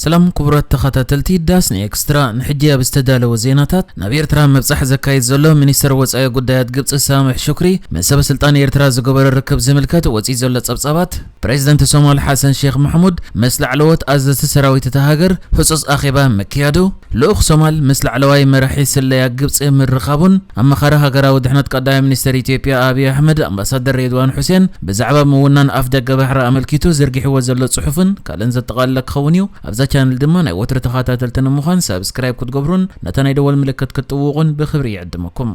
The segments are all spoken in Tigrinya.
ሰላም ክቡራት ተኸታተልቲ ዳስኒ ኤክስትራ፣ ንሕጂ ኣብ ዝተዳለወ ዜናታት፣ ናብ ኤርትራ ምብጻሕ ዘካይድ ዘሎ ሚኒስተር ወጻኢ ጉዳያት ግብጺ ሳምሕ ሹክሪ ምስ ሰበ ስልጣን ኤርትራ ዝገበሮ ርክብ ዝምልከት ወጺኡ ዘሎ ጸብጻባት፣ ፕሬዚደንት ሶማል ሓሰን ሼክ መሕሙድ ምስ ላዕለዎት ኣዘዝቲ ሰራዊት እታ ሃገር ህጹጽ ኣኼባ ምክያዱ፣ ልኡኽ ሶማል ምስ ላዕለዋይ መራሒ ስለያ ግብጺ ምርኻቡን፣ ኣማኻሪ ሃገራዊ ድሕነት ቀዳማይ ሚኒስተር ኢትዮጵያ ኣብይ ኣሕመድ ኣምባሳደር ሬድዋን ሑሴን ብዛዕባ ምውናን ኣፍ ደገ ባሕሪ ኣመልኪቱ ዘርጊሕዎ ዘሎ ጽሑፍን ካልእን ዘጠቓለለ ክኸውን እዩ። ኣብዛ ቻነል ድማ ናይ ወትሩ ተኸታተልቲ ንምዃን ሳብስክራይብ ክትገብሩን ነታ ናይ ደወል ምልክት ክትጥውቑን ብኽብሪ ይዕድመኩም።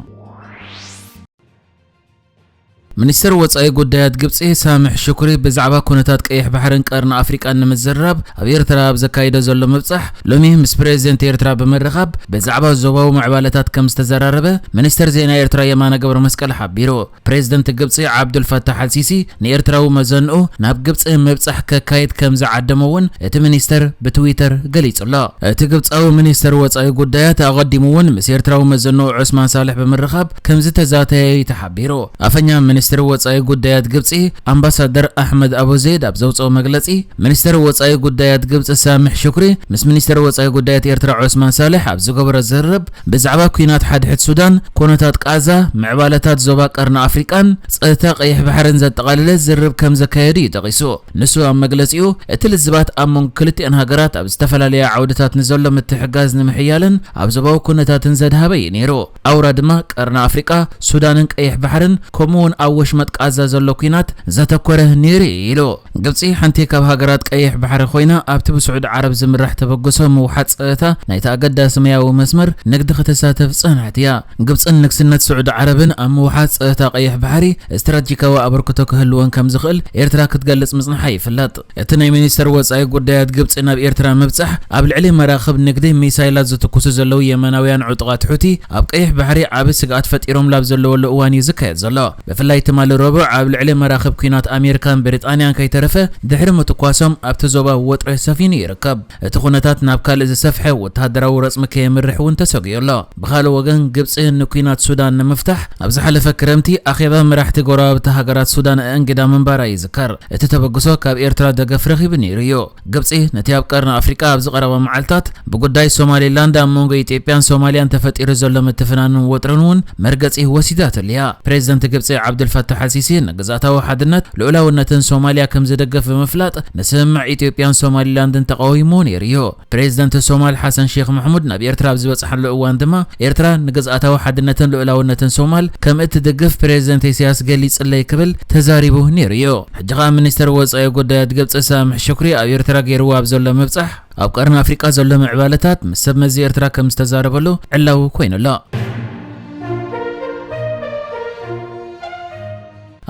ሚኒስተር ወጻኢ ጉዳያት ግብጺ ሳምሕ ሹክሪ ብዛዕባ ኩነታት ቀይሕ ባሕርን ቀርኒ ኣፍሪቃን ንምዝርራብ ኣብ ኤርትራ ኣብ ዘካይዶ ዘሎ ምብጻሕ፣ ሎሚ ምስ ፕሬዚደንት ኤርትራ ብምርኻብ ብዛዕባ ዞባዊ ምዕባለታት ከም ዝተዘራረበ ሚኒስተር ዜና ኤርትራ የማነ ገብረ መስቀል ሓቢሩ። ፕሬዚደንት ግብጺ ዓብዱል ፈታሕ ኣልሲሲ ንኤርትራዊ መዘንኡ ናብ ግብጺ ምብጻሕ ከካይድ ከም ዝዓደመ እውን እቲ ሚኒስተር ብትዊተር ገሊጹ ኣሎ። እቲ ግብጻዊ ሚኒስተር ወጻኢ ጉዳያት ኣቐዲሙ እውን ምስ ኤርትራዊ መዘንኡ ዑስማን ሳልሕ ብምርኻብ ከም ዝተዛተየ እዩ ተሓቢሩ። ኣፈኛ ሚኒስትሪ ወጻኢ ጉዳያት ግብጺ ኣምባሳደር ኣሕመድ ኣቡ ዜድ ኣብ ዘውጽኦ መግለጺ፣ ሚኒስትሪ ወጻኢ ጉዳያት ግብጺ ሳምሕ ሹክሪ ምስ ሚኒስትሪ ወጻኢ ጉዳያት ኤርትራ ዑስማን ሳልሕ ኣብ ዝገበሮ ዝርርብ፣ ብዛዕባ ኲናት ሓድሕድ ሱዳን፣ ኩነታት ቃዛ፣ ምዕባለታት ዞባ ቀርኒ ኣፍሪቃን ጸጥታ ቀይሕ ባሕርን ዘጠቓለለ ዝርርብ ከም ዘካየዱ እዩ ጠቒሱ። ንሱ ኣብ መግለጺኡ፣ እቲ ልዝባት ኣብ መንጎ ክልቲኣን ሃገራት ኣብ ዝተፈላለያ ዓውድታት ንዘሎ ምትሕግጋዝ ንምሕያልን ኣብ ዞባዊ ኩነታትን ዘድሃበ እዩ ነይሩ። ኣውራ ድማ ቀርኒ ኣፍሪቃ፣ ሱዳንን ቀይሕ ባሕርን፣ ከምኡ እውን ኣብ ወሽመጥ ቃዛ ዘሎ ኲናት ዘተኮረ ነይሩ እዩ ኢሉ። ግብጺ ሓንቲ ካብ ሃገራት ቀይሕ ባሕሪ ኮይና፣ ኣብቲ ብስዑዲ ዓረብ ዝምራሕ ተበግሶ ምውሓጥ ጸጥታ ናይቲ ኣገዳሲ ማያዊ መስመር ንግዲ ክትሳተፍ ዝጸንሐት እያ። ግብጽን ንግስነት ስዑዲ ዓረብን ኣብ ምውሓጥ ጸጥታ ቀይሕ ባሕሪ ስትራቴጂካዊ ኣበርክቶ ክህልወን ከም ዝኽእል ኤርትራ ክትገልጽ ምጽንሓ ይፍለጥ። እቲ ናይ ሚኒስተር ወጻኢ ጉዳያት ግብጺ ናብ ኤርትራ ምብጻሕ፣ ኣብ ልዕሊ መራኽብ ንግዲ ሚሳይላት ዝትኩሱ ዘለዉ የመናውያን ዕጡቓት ሑቲ ኣብ ቀይሕ ባሕሪ ዓቢ ስግኣት ፈጢሮም ላብ ዘለወሉ እዋን እዩ ዝካየድ ዘሎ። ብፍላይ ትማሊ ረቡዕ ኣብ ልዕሊ መራኽብ ኲናት ኣሜሪካን ብሪጣንያን ከይተረፈ ድሕሪ ምትኳሶም ኣብቲ ዞባ ወጥሪ ሰፊኑ ይርከብ። እቲ ኩነታት ናብ ካልእ ዝሰፍሐ ወተሃደራዊ ረጽሚ ከየምርሕ እውን ተሰጊኡ ኣሎ። ብኻልእ ወገን ግብጺ ንኲናት ሱዳን ንምፍታሕ ኣብ ዝሓለፈ ክረምቲ ኣኼባ መራሕቲ ጎረባብቲ ሃገራት ሱዳን ኣእንግዳ ምንባራ ይዝከር። እቲ ተበግሶ ካብ ኤርትራ ደገፍ ረኺቡ ነይሩ እዩ። ግብጺ ነቲ ኣብ ቀርኒ ኣፍሪቃ ኣብዚ ቀረባ መዓልታት ብጉዳይ ሶማሊላንድ ኣብ መንጎ ኢትዮጵያን ሶማልያን ተፈጢሩ ዘሎ ምትፍናንን ወጥርን እውን መርገጺ ወሲዳትሉ እያ። ፕሬዚደንት ግብጺ ዓብዱልፈታሕ ኣልሲሲ ንግዝኣታዊ ሓድነት ልኡላውነትን ሶማልያ ከም ዝደግፍ ብምፍላጥ ንስምምዕ ኢትዮጵያን ሶማሊላንድን ተቃዊሙ ነይሩ እዩ። ፕሬዚደንት ሶማል ሓሰን ሼክ መሕሙድ ናብ ኤርትራ ኣብ ዝበጽሓሉ እዋን ድማ ኤርትራ ንግዝኣታዊ ሓድነትን ልኡላውነትን ሶማል ከም እትድግፍ ፕሬዚደንት ኢሳያስ ገሊጽለይ ክብል ተዛሪቡ ነይሩ እዩ። ሕጂ ኸኣ ሚኒስተር ወጻኢ ጉዳያት ግብጺ ሳምሕ ሹክሪ ኣብ ኤርትራ ገይርዎ ኣብ ዘሎ ምብጻሕ ኣብ ቀርኒ ኣፍሪቃ ዘሎ ምዕባለታት ምስ ሰብ መዚ ኤርትራ ከም ዝተዛረበሉ ዕላዊ ኮይኑ ኣሎ።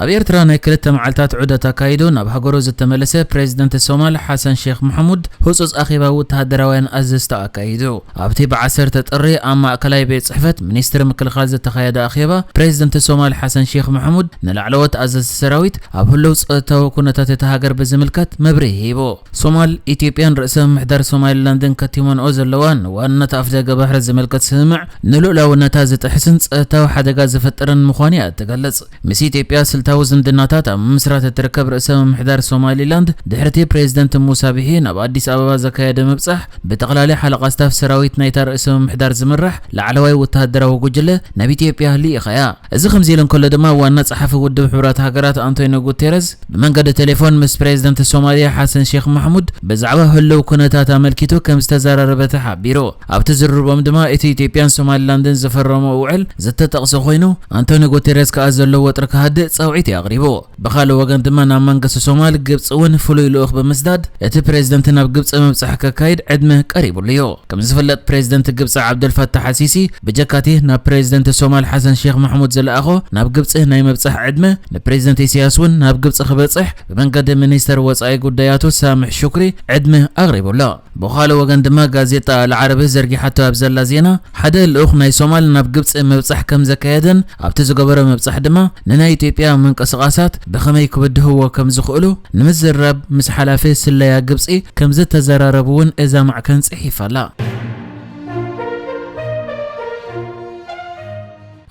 ኣብ ኤርትራ ናይ ክልተ መዓልታት ዑደት ኣካይዱ ናብ ሃገሩ ዝተመለሰ ፕሬዚደንት ሶማል ሓሰን ሼክ መሐሙድ ህጹጽ ኣኼባ ወተሃደራውያን ኣዘዝቲ ኣካይዱ። ኣብቲ ብዓሰርተ ጥሪ ኣብ ማእከላይ ቤት ጽሕፈት ሚኒስትሪ ምክልኻል ዝተኻየደ ኣኼባ፣ ፕሬዚደንት ሶማል ሓሰን ሼክ መሐሙድ ንላዕለዎት ኣዘዝቲ ሰራዊት ኣብ ህልው ጸጥታዊ ኩነታት እታ ሃገር ብዝምልከት መብርሂ ሂቡ። ሶማል፣ ኢትዮጵያን ርእሰ ምምሕዳር ሶማሊላንድን ከቲመንኦ ዘለዋ ንዋንነት ኣፍደገ ባሕሪ ዝምልከት ስምምዕ ንልኡላውነታ ዝጥሕስን ጸጥታዊ ሓደጋ ዝፈጥርን ምዃኑ እያ እትገልጽ። ምስ ኢትዮጵያ ስልታዊ ዝምድናታት ኣብ ምምስራት እትርከብ ርእሰ ምምሕዳር ሶማሊላንድ፣ ድሕሪቲ ፕሬዚደንት ሙሳ ቢሒ ናብ ኣዲስ ኣበባ ዘካየደ ምብጻሕ፣ ብጠቕላሊ ሓለቓ ስታፍ ሰራዊት ናይታ ርእሰ ምምሕዳር ዝምራሕ ላዕለዋይ ወተሃደራዊ ጉጅለ ናብ ኢትዮጵያ ልኢኻ እያ። እዚ ከምዚ ኢሉ እንከሎ ድማ፣ ዋና ጸሓፊ ውድብ ሕቡራት ሃገራት ኣንቶኒዮ ጉቴረዝ ብመንገዲ ቴሌፎን ምስ ፕሬዚደንት ሶማልያ ሓሰን ሼክ ማሕሙድ ብዛዕባ ህልው ኩነታት ኣመልኪቱ ከም ዝተዘራረበ ተሓቢሩ። ኣብቲ ዝርርቦም ድማ፣ እቲ ኢትዮጵያን ሶማሊላንድን ዝፈረሞ ውዕል ዝተጠቕሰ ኮይኑ፣ ኣንቶኒ ጉቴሬስ ከኣ ዘሎ ወጥሪ ክሃድእ ጻውዒት እዩ ኣቕሪቡ። ብኻልእ ወገን ድማ፣ ናብ መንግስቲ ሶማል ግብጺ እውን ፍሉይ ልኡኽ ብምስዳድ፣ እቲ ፕሬዚደንት ናብ ግብጺ ምብጻሕ ከካይድ ዕድመ ቀሪቡሉ እዩ። ከም ዝፍለጥ፣ ፕሬዚደንት ግብጺ ዓብደልፈታሕ ኣልሲሲ ብጀካቲ ናብ ፕሬዚደንት ሶማል ሓሰን ሼክ ማሕሙድ ዝለኣኾ ናብ ግብጺ ናይ ምብጻሕ ዕድመ፣ ንፕሬዚደንት ኢሳያስ እውን ናብ ግብጺ ክበጽሕ ብመንገዲ ሚኒስተር ወጻኢ ጉዳያቱ ሳምሕ ሹክሪ ዕድመ ኣቕሪቡ ኣሎ። ብኻልእ ወገን ድማ፣ ጋዜጣ ኣልዓረቢ ዘርጊሓቶ ኣብ ዘላ ዜና፣ ሓደ ልኡኽ ናይ ሶማል ናብ ግብጺ ምብጻሕ ከም ዘካየደን ኣብቲ ዝገበሮ ምብጻሕ ድማ ንናይ ኢትዮጵያ ምንቅስቓሳት ብኸመይ ክብድህዎ ከም ዝኽእሉ ንምዝርራብ ምስ ሓላፊ ስለያ ግብጺ ከም ዝተዘራረቡ እውን እዛ ማዕከን ጽሒፋ ኣላ።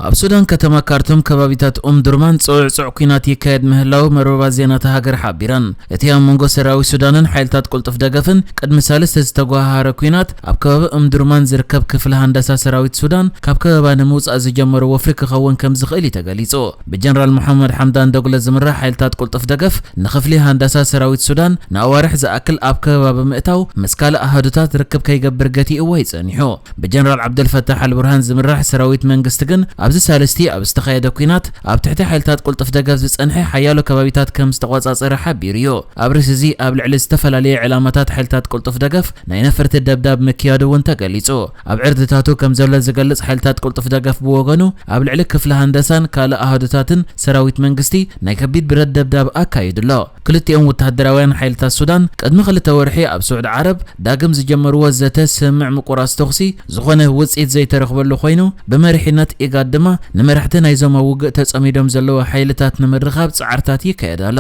ኣብ ሱዳን ከተማ ካርቱም ከባቢታት ኡምዱርማን ጽዑጽዕ ኲናት ይካየድ ምህላው መርበባት ዜናታ ሃገር ሓቢረን። እቲ ኣብ መንጎ ሰራዊት ሱዳንን ሓይልታት ቅልጡፍ ደገፍን ቅድሚ ሳልስቲ ዝተጓሃረ ኲናት ኣብ ከባቢ ኡምዱርማን ዝርከብ ክፍሊ ሃንዳሳ ሰራዊት ሱዳን ካብ ከበባ ንምውጻእ ዝጀመሮ ወፍሪ ክኸውን ከም ዝኽእል እዩ ተገሊጹ። ብጀነራል መሐመድ ሓምዳን ደጉሎ ዝምራሕ ሓይልታት ቅልጡፍ ደገፍ ንክፍሊ ሃንዳሳ ሰራዊት ሱዳን ንኣዋርሕ ዝኣክል ኣብ ከበባ ብምእታው ምስ ካልእ ኣሃዱታት ርክብ ከይገብር ገቲእዎ እዩ ጸኒሑ። ብጀነራል ዓብደልፈታሕ ኣልቡርሃን ዝምራሕ ሰራዊት መንግስቲ ግን ኣብዚ ሳልስቲ ኣብ ዝተኻየደ ኲናት ኣብ ትሕቲ ሓይልታት ቅልጡፍ ደገፍ ዝጸንሐ ሓያሎ ከባቢታት ከም ዝተቆጻጸረ ሓቢሩ እዩ። ኣብ ርእሲ እዚ ኣብ ልዕሊ ዝተፈላለዩ ዕላማታት ሓይልታት ቅልጡፍ ደገፍ ናይ ነፈርቲ ደብዳብ ምክያዱ እውን ተገሊጹ። ኣብ ዕርድታቱ ከም ዘሎ ዝገልጽ ሓይልታት ቅልጡፍ ደገፍ ብወገኑ ኣብ ልዕሊ ክፍሊ ሃንደሳን ካልእ ኣሃዱታትን ሰራዊት መንግስቲ ናይ ከቢድ ብረት ደብዳብ ኣካይዱ ኣሎ። ክልቲኦም ወተሃደራውያን ሓይልታት ሱዳን ቅድሚ ክልተ ወርሒ ኣብ ስዑዲ ዓረብ ዳግም ዝጀመርዎ ዘተ ስምምዕ ምቁራጽ ተኹሲ ዝኾነ ውጽኢት ዘይተረኽበሉ ኮይኑ፣ ብመሪሕነት ኢጋድ ድማ ንመራሕቲ ናይዞም ኣብ ውግእ ተጸሚዶም ዘለዉ ሓይልታት ንምርኻብ ጻዕርታት ይካየድ ኣሎ።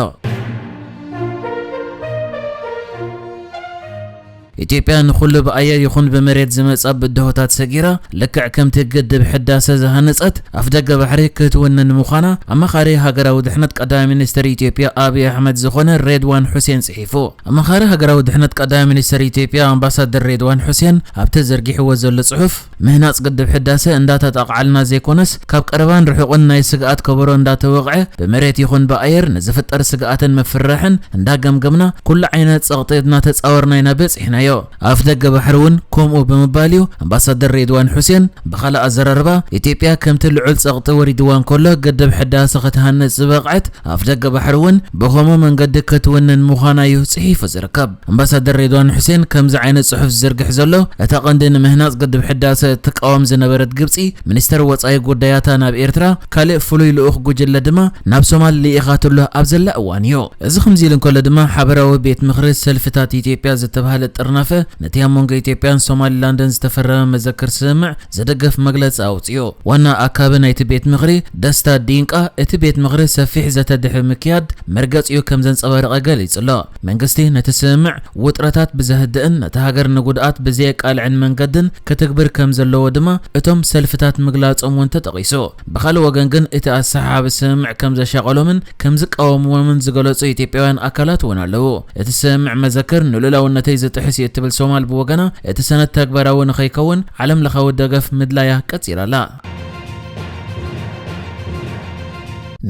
ኢትዮጵያ ንኹሉ ብኣየር ይኹን ብመሬት ዝመጻ ብድሆታት ሰጊራ፣ ልክዕ ከምቲ ግድብ ሕዳሰ ዝሃነጸት ኣፍደገ ባሕሪ ክትውንን ምዃና ኣማኻሪ ሃገራዊ ድሕነት ቀዳማይ ሚኒስትር ኢትዮጵያ ኣብይ ኣሕመድ ዝኾነ ሬድዋን ሑሴን ጽሒፉ። ኣማኻሪ ሃገራዊ ድሕነት ቀዳማይ ሚኒስትር ኢትዮጵያ ኣምባሳደር ሬድዋን ሑሴን ኣብቲ ዘርጊሕዎ ዘሎ ጽሑፍ፣ ምህናጽ ግድብ ሕዳሰ እንዳተጣቕዓልና ዘይኮነስ፣ ካብ ቀረባን ርሑቕን ናይ ስግኣት ከበሮ እንዳተወቕዐ፣ ብመሬት ይኹን ብኣየር ንዝፍጠር ስግኣትን ምፍርራሕን እንዳገምገምና፣ ኩሉ ዓይነት ጸቕጢ እናተጻወርና ኢና በጺሕናዮ። ኣፍ ደገ ባሕሪ እውን ከምኡ ብምባል እዩ ኣምባሳደር ሬድዋን ሑሴን ብኻልእ ኣዘራርባ፣ ኢትዮጵያ ከምቲ ልዑል ጸቕጢ ወሪድዋ እንከሎ ግድብ ሕዳሰ ክትሃንጽ ዝበቕዐት፣ ኣፍ ደገ ባሕሪ እውን ብኸምኡ መንገዲ ክትውንን ምዃና እዩ ጽሒፉ ዝርከብ። ኣምባሳደር ሬድዋን ሑሴን ከምዚ ዓይነት ጽሑፍ ዝዝርግሕ ዘሎ፣ እታ ቀንዲ ንምህናጽ ግድብ ሕዳሰ እትቃወም ዝነበረት ግብጺ፣ ሚኒስተር ወጻኢ ጉዳያታ ናብ ኤርትራ፣ ካልእ ፍሉይ ልኡኽ ጉጅለ ድማ ናብ ሶማል ልኢኻትሉ ኣብ ዘላ እዋን እዩ። እዚ ከምዚ ኢሉ እንከሎ ድማ፣ ሓበራዊ ቤት ምኽሪ ሰልፍታት ኢትዮጵያ ዝተባህለ ጥርናፈ፣ ነቲ ኣብ መንጎ ኢትዮጵያን ሶማሊላንድን ዝተፈረመ መዘክር ስምምዕ ዝድግፍ መግለጺ ኣውጺኡ። ዋና ኣካቢ ናይቲ ቤት ምኽሪ ደስታ ዲንቃ፣ እቲ ቤት ምኽሪ ሰፊሕ ዘተ ድሕሪ ምክያድ መርገጺኡ ከም ዘንጸባረቐ ገሊጹ ኣሎ። መንግስቲ ነቲ ስምምዕ ውጥረታት ብዘህድእን ነቲ ሃገር ንጉድኣት ብዘየቃልዕን መንገድን ክትግብር ከም ዘለዎ ድማ እቶም ሰልፍታት ምግላጾም እውን ተጠቒሱ። ብኻልእ ወገን ግን እቲ ኣሰሓሓቢ ስምምዕ ከም ዘሻቐሎምን ከም ዝቃወምዎምን ዝገለጹ ኢትዮጵያውያን ኣካላት እውን ኣለዉ። እቲ ስምምዕ መዘክር ንልኡላውነተይ ዝጥሕስ እዩ እትብል ሶማል ብወገና፣ እቲ ሰነድ ተግባራዊ ንኸይከውን ዓለም ለኻዊ ደገፍ ምድላያ ቀጺላ ኣላ።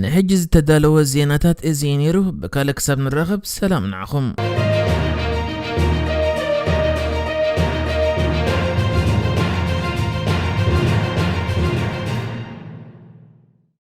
ንሕጂ ዝተዳለወ ዜናታት እዚ እዩ ነይሩ። ብካልእ ክሳብ ንራኸብ ሰላም ንዓኹም።